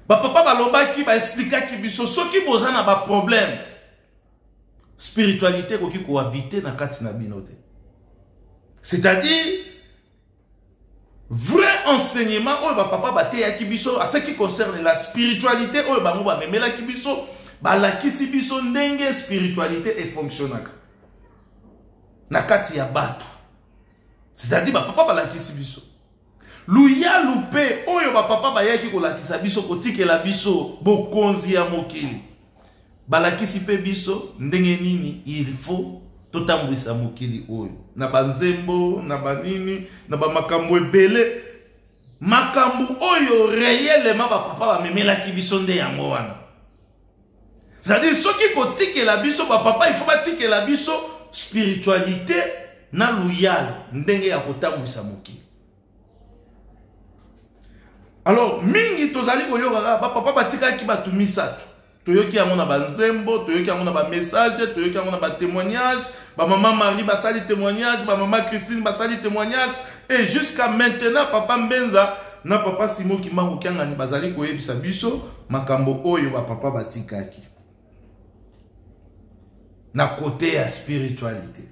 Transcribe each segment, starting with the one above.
Bapapa balobaki, baexplikaki biso, soki boza na baproblème, spiritualité ekoki kohabite na kati na bino te. C'est-à-dire vrai enseignement oyo bapapa bateyaki biso à ce qui concerne la spiritualité, oyo bango bamemelaki biso, balakisi biso ndenge spiritualité efonctionnaka na kati ya bato. C'est-à-dire bapapa balakisi biso luyalu mpe oyo bapapa bayaki kolakisa biso, kotikela biso bokonzi ya mokili, balakisi mpe biso ndenge nini il faut totambwisa mokili oyo na banzembo, na banini, na bamakambo ebele. Makambo oyo réellement bapapa bamemelaki biso nde yango wana. C'est-à-dire soki kotikela biso, bapapa il faut batikela biso spiritualité na luyalu, ndenge ya kotambwisa mokili. Alors mingi tozali koyoka bapapa batikaki bato misato. Toyoki yango na banzembo, toyoki yango na bamessage, toyoki yango na batémoignage. Bamama Marie basali témoignage, bamama Christine basali témoignage, et jusqu'à maintenant papa Mbenza na papa Simo Kimbangu Kiangani bazali koyebisa biso makambo oyo bapapa batikaki na côté ya spiritualité.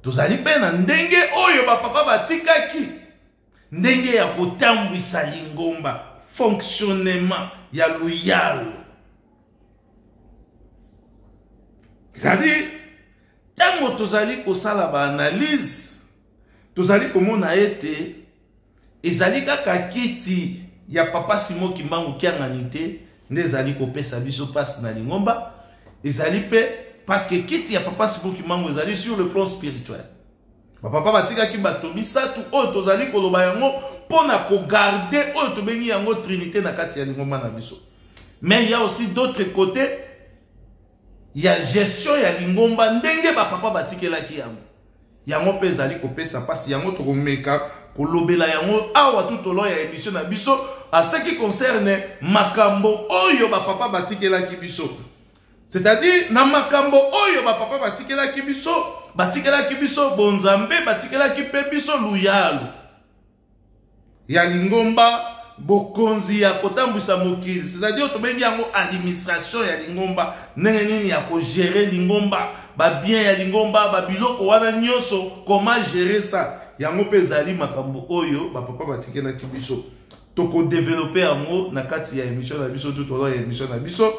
Tozali mpe na ndenge oyo bapapa batikaki ndenge ya kotambwisa lingomba, fonctionnement ya luyalu. C'est-à-dire ntango tozali kosala baanalyse, tozali komona ete ezali kaka kiti ya papa Simo Kimbangu Kiangani te nde ezali kopesa biso mpasi na lingomba. Ezali mpe parce que kiti ya papa Simo Kimbangu ezali sur le plan spirituel. Bapapa batikaki bato misato oyo tozali koloba yango mpo na kogarder oyo tobengi yango trinité na kati ya lingomba na biso. Mais il y a aussi d'autres côtés ya gestion ya lingomba, ndenge bapapa batikelaki yango. Yango mpe ezali kopesa mpasi. Yango tokomeka kolobela yango awa tout au long ya émission na biso, à ce qui concerne makambo oyo bapapa batikelaki biso. C'est-à-dire na makambo oyo bapapa batikelaki biso, batikelaki biso bonzambe, batikelaki mpe biso luyalu ya lingomba, bokonzi ya kotambwisa mokili, c'est-à-dire tobengi yango administration ya lingomba, ndenge nini ya kogérer lingomba, babien ya lingomba, babiloko wana nyonso, comment gérer ça. Yango mpe ezali makambo oyo bapapa batikelaki biso. Tokodévelopper yango na kati ya émission na biso, tout au long ya émission na biso.